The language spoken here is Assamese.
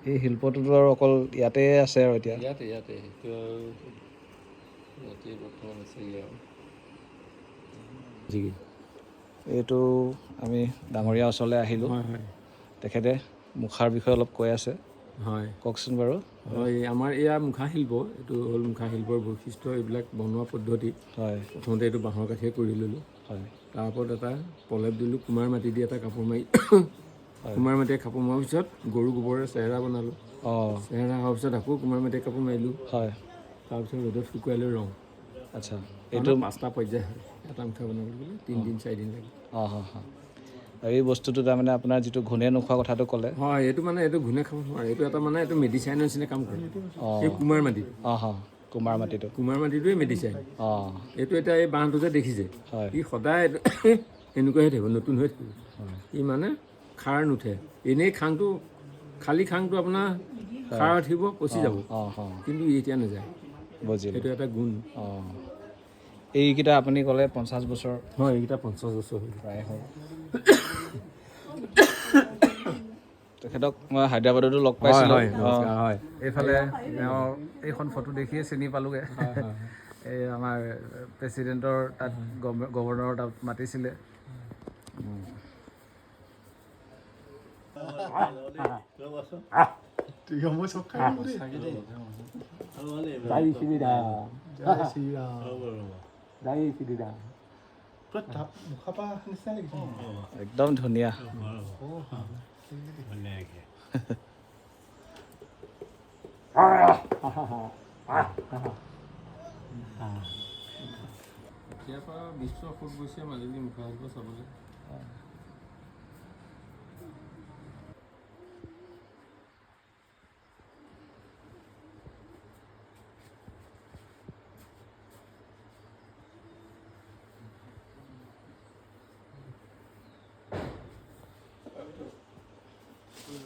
এই শিল্পটোতো আৰু অকল ইয়াতে আছে আৰু এতিয়া ইয়াতে ইয়াতে সেইটো আৰু ইয়াতে বৰ্তমান আছে আৰু। এইটো আমি ডাঙৰীয়া ওচৰলৈ আহিলোঁ। হয় হয়। তেখেতে মুখাৰ বিষয়ে অলপ কৈ আছে। হয়। কওকচোন বাৰু। হয়, আমাৰ এয়া মুখা শিল্প, এইটো হ'ল মুখা শিল্পৰ বৈশিষ্ট্য, এইবিলাক বনোৱা পদ্ধতি। হয়। প্ৰথমতে এইটো বাঁহৰ কাঠিয়ে কৰি ল'লোঁ। হয়। তাৰ ওপৰত এটা প্ৰলেপ দিলোঁ, কুমাৰ মাটি দি এটা কাপোৰ মাৰি, কুমাৰ মাটিয়ে কাপোৰ মৰাৰ পিছত গৰু গোবৰেৰে চেহেৰা বনালোঁ। অঁ। চেহেৰা হোৱাৰ পিছত আকৌ কুমাৰ মাটিয়ে কাপোৰ মাৰিলোঁ। হয়। তাৰপিছত ৰ'দত শুকুৱাই লৈ ৰং। আচ্ছা। এইটো 5টা পৰ্যায় হয় এটা মুখা বনাবলৈ গ'লে, 3 দিন 4 দিন লাগে। অঁ অঁ অঁ, আৰু এই বস্তুটো তাৰমানে আপোনাৰ যিটো ঘূণে নোখোৱা কথাটো ক'লে। হয়, এইটো মানে এইটো ঘূণে খাব নোৱাৰে, এইটো এটা মানে এইটো মেডিচাইনৰ নিচিনা কাম কৰে। অঁ। এই কুমাৰ মাটি। অঁ অঁ, কুমাৰ মাটিটো। কুমাৰ মাটিটোৱে মেডিচাইন। অঁ। এইটো এতিয়া এই বাঁহটো যে দেখিছে, হয়। ই সদায় এইটো এনেকুৱাই হৈ থাকিব, নতুন হৈ থাকিব। ই মানে খাৰ নুঠে। এনেই খাংটো, খালী খাংটো আপোনাৰ খাৰ উঠিব, পচি যাব। অঁ অঁ। কিন্তু ই এতিয়া নাযায়। বুজিলোঁ। সেইটো এটা গুণ। অঁ, এইকেইটা আপুনি ক'লে 50 বছৰ। হয়, এইকেইটা 50 বছৰ হ'ল। প্ৰায় হ'ল। তেখেতক মই হায়দৰাবাদতো লগ পাইছিলোঁ। নমস্কাৰ, হয়। এইফালে তেওঁৰ এইখন ফটো দেখিয়ে চিনি পালোগৈ। এই আমাৰ প্ৰেচিডেণ্টৰ তাত, গভৰ্ণৰৰ তাত মাতিছিলে। জয় শ্ৰীৰাম, জয় শ্ৰীৰাম। একদম ধুনীয়া। এতিয়াৰ পৰা বিশ্ব সুত গৈছে মাজুলী মুখা শিল্প চাবলৈ।